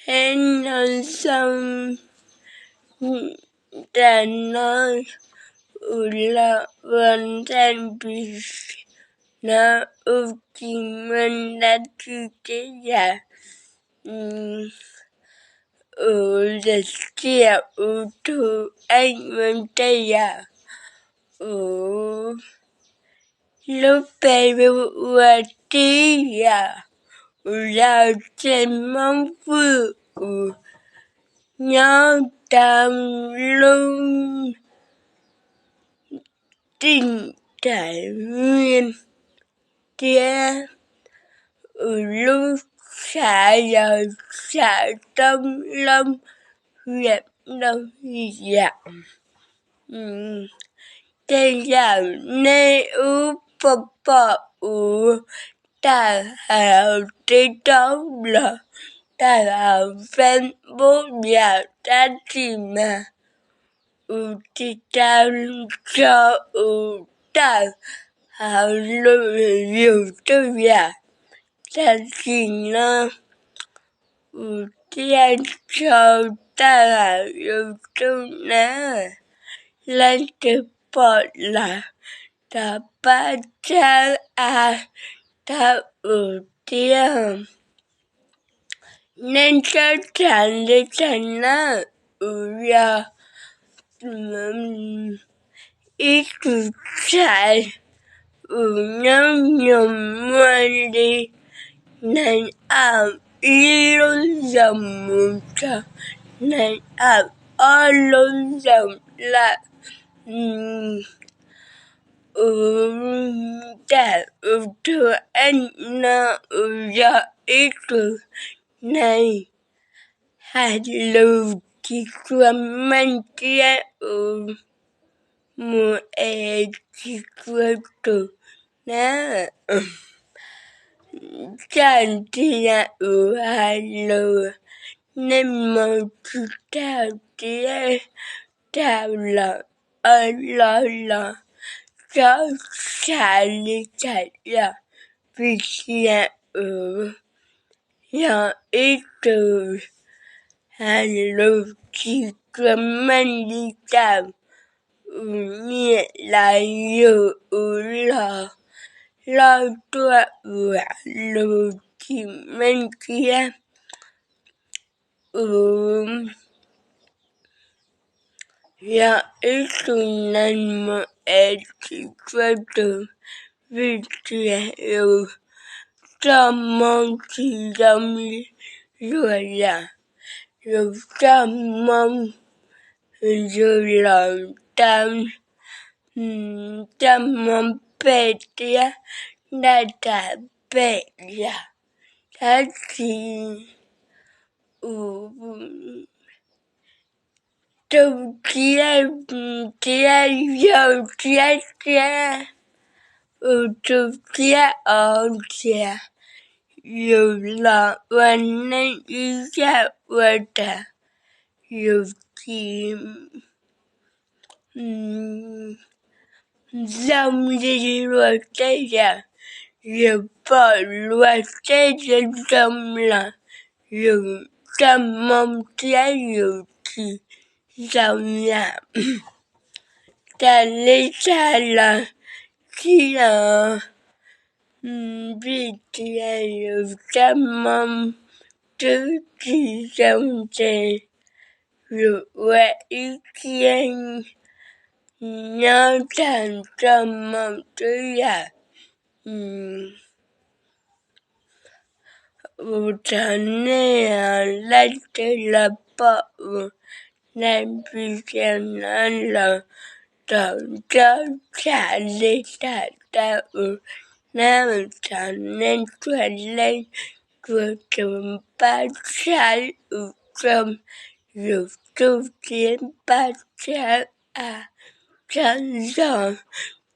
Hais no xaus, tam no kuv los ua ntej pis no, kuv tsis muaj dab tsi tej yam, kuv zam txim kuv tus eej ua tej yam, kuv lub npe hu ua Tib Yam, kuv yog tsev Hmoob Vwj, kuv nyob rau lub teb chaws Vias thiab kuv lub xav yog xav Toob Loob, Vias Doo Yam. Tej zaum nej ub pom pom kuv tawm hauv TikTok los tawm hauv Facebook yam dab tsi mas kuv tsis tau tso kuv tawm hauv lub YouTube yam. Tam sim no kuv thiaj tso tawm hauv YouTube na. Leej twg pom los thov pab txhawb ab tau kuv thiab. Nej txhob xav li cas na, kuv yog ib tug ntxhais, kuv nyob nyob muaj li nees nkaum ib lub xyoos mus txog nees nkaum ob lub xyoos lawm. Kuv, tam kuv tus eej no kuv yog ib tug neeg hais lus tsis tshua meej thiab kuv mus es tsis tshua tus na. Txawm tias kuv hais lus nej mus tsis tau thiab tau los, los los txhob xav li cas yom, vim tias kuv yog ib tug hais lus tsis tshua meej li cas, kuv nyiam lawv yug kuv los loj tuaj ua lus tsis meej thiab. Kuv yog ib tug neeg mus es tsis tshua tus, vim tias yus txoj hmoo tsis zoo li luag yam, yus txoj hmoo yus los tau txoj hmoo phem thiab ntaj tas phem yam, tab sis kuv tu siab thiab yog siab thiab, kuv tu siab ua tias yus los ua neej ib yam ua tas yus tsis zoo li luag tej yam, yus pom luag tej zoo zoo los yus txoj hmoo thiab yus tsis zoo yam. Txawm li cas los tsis yog, vim tias yus txoj hmoo twb tsis zoo ces yus ua ib siab nyob tag txoj hmoo twb yam. Ua rau nej leej twg los pom ua neej pis no los tau txhob xav li cas tau ua, nej ua rau nej txhua leej txhua tus pab txhawb ua rau yus tu siab pab txhawb ab txhawb zog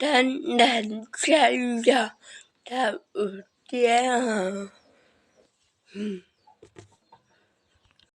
tab nag tshaj yog tag u thiab.